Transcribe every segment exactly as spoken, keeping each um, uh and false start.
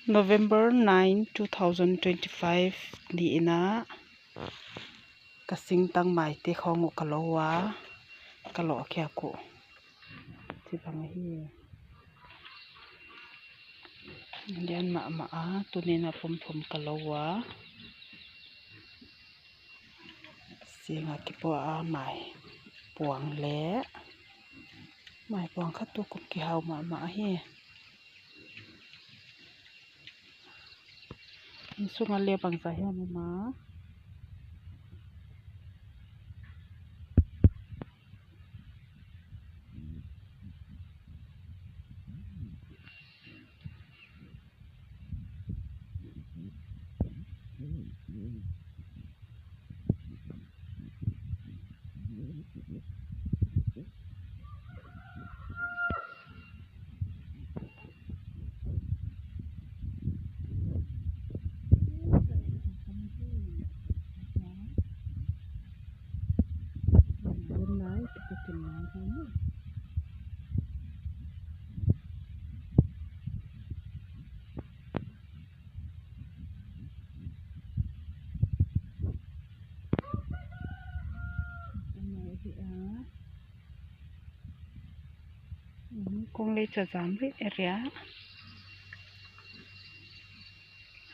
November nine, two thousand twenty-five ni in ah ka singtang maite khawng uh ka lo uh a, ka lawhkhiak uh ci bang ahi. Lian mahmah a, tuni in ah pumthum ka lo uh a, sing a kipuah a, mai puang le mai puang khat tu kum kihau mahmah ahi. Inn sungah le bangzah hiam om a? Kong lei cazam leh area.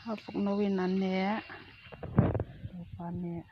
Hafuk no in an ne. Topa ne.